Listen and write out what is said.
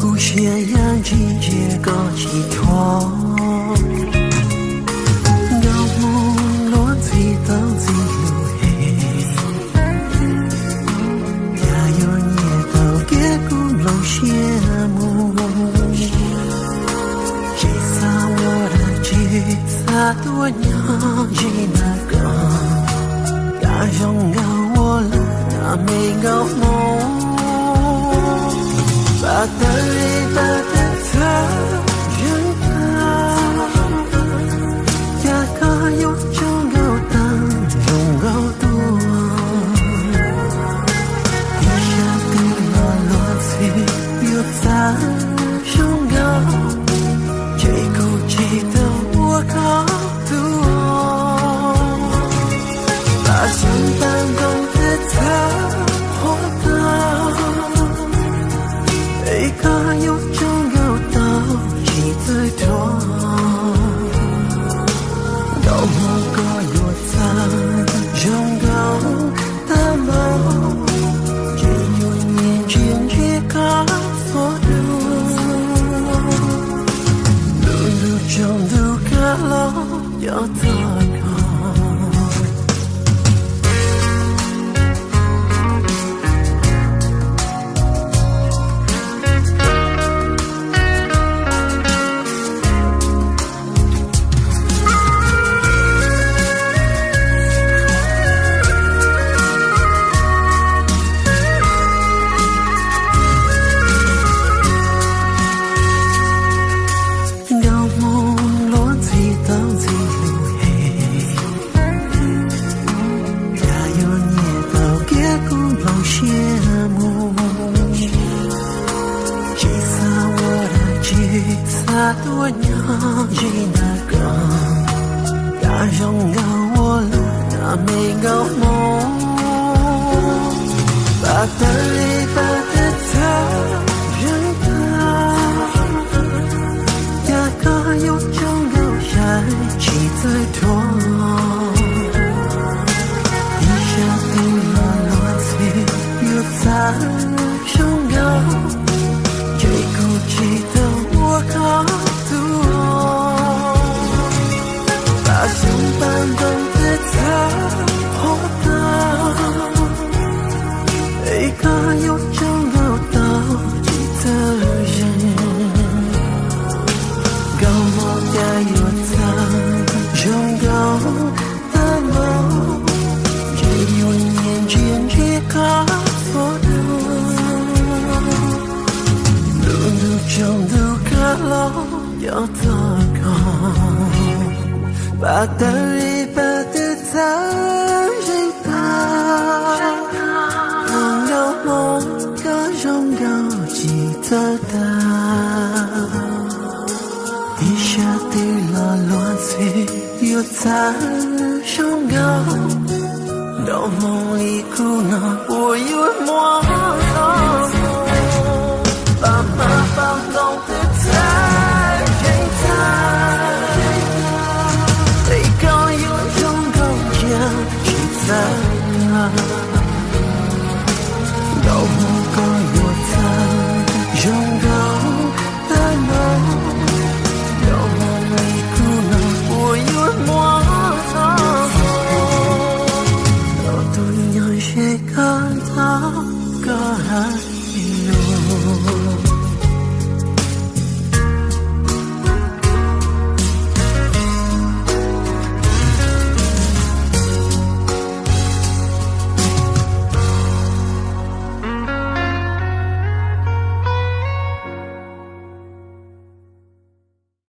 Kuv siab yam ntsis ntsia koj tsis thuam, nkauj Hmoob luag ntxhi tau ntxhi lus hem. Cas yuav nyiam tau kiag kuv nplooj siab mus, tsis xav ua dab tsi, xav tuaj nyob ze ntawm koj. Cas zoo nkauj ua luaj na me nkauj Hmoob, pab tawv li pab tawv txhawv zeeg tag. Cas koj yuav tsaug nkauj tag zoo nkauj tuaj, ib sab twg los luag ntxhi yuav txawj zoo nkauj, ces kuv tsis tau ua koj tus. Pab xyoob pab ntoo tawv txhawv qhuav tag, es koj yuav tsaug nkauj tau tsis txawj dhuav. Nkauj Hmoob koj yuav txawj zoo nkauj tag npaum, ces yuav nyiam ntsia ntsia koj txhua hnub. Lub ntuj tsaus ntuj kav los cov txog koj. Nkauj Hmoob luag ntxhi tau ntxhi lus hem, cas yuav nyiam tau kiag kuv nplooj siab mus, tsis xav ua dab tsi, xav tuaj nyob ze ntawm koj. Cas zoo nkauj ua luaj na me nkauj Hmoob, pab tawv li pab tawv txhawv zeeg tag. Cas koj yuav tsaug nkauj sai tsis txawj dhuav, ib sab twg los luag ntxhi yuav txawj zoo nkauj, ces kuv tsis tau ua koj tus. Pab xyoob pab ntoo tawv txhawv qhuav tag, es koj yuav tsaug nkauj tau tsis txawj zeeg. Nkauj Hmoob cas yuav txawj zoo nkauj tag npaum, ces yuav nyiam ntsia ntsia koj txhua hnub. Lub ntuj tsaus ntuj kav los cov txog koj, pab tawv li pab tawv txhawv zeeg tag. Nkauj Hmoob koj zoo nkauj tsis txawj tag, ib sab twg los luag ntxhi yuav txawj zoo nkauj. Nkauj Hmoob li kuv no puas yuav muaj los